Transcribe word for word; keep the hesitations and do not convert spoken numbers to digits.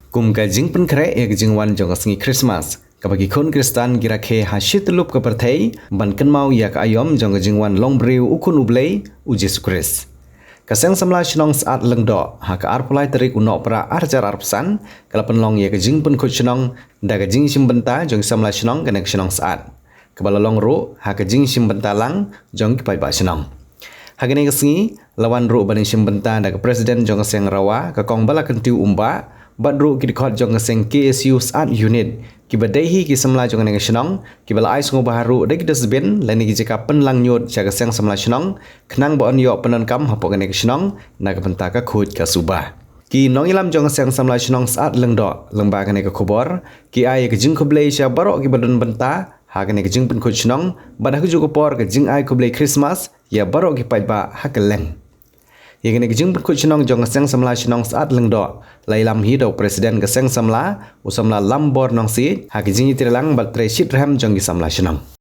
Kum ka jingpynkhreh ïa ka jingwan jong ka sngi Christmas, kaba ki khun Khristan ki rakhe ha shi tyllup ka pyrthei ban kynmaw ïa ka aïom jong ka jingwan long briew u Khun u Blei, u Jisu Khrist. Ka Seng Samla Shnong Syiat Lyngdoh, ha ka arphew lai tarik u Nohprah ar hajar arphew san, ka la pynlong ïa ka jingpynkhuid shnong da ka jingshimbynta jong ki samla shnong kane ka shnong Syiat, kaba la long ruh ha ka jingshimbynta lang jong ki paidbah shnong. Ha kane ka sngi, la wan ruh ban ïashim bynta da ka President jong ka Seng RAWA, ka Kong Balakyntiew Umbah, bad ruh ki dkhot jong ka seng K S U Syiat Unit, kiba dei hi ki samla jong kane ka shnong, kiba la ai sngewbha ruh da ki dustbin lane ki jaka pynlang ñiut sha ka Seng Samla Shnong, khnang ba yn ïoh pyndonkam hapoh kane ka shnong na ka bynta ka khuid ka suba. Ki nongïalam jong ka Seng Samla Shnong Syiat Lyngdoh, lyngba kane ka khubor, ki ai ka jingkhublei sha baroh kiba don bynta ha kane ka jingpynkhuid shnong, bad ha kajuh ka por ka jingai khublei Christmas ïa baroh ki paidbah ha kylleng. Ïa kane ka jingpynkhuid shnong jong ka Seng Samla Shnong Syiat Lyngdoh la ïalam hi da u President ka Seng Samla, u Samla Lambor Nongsiej, ha ka jingïatreilang bad trei shitrhem jong ki samla shnong.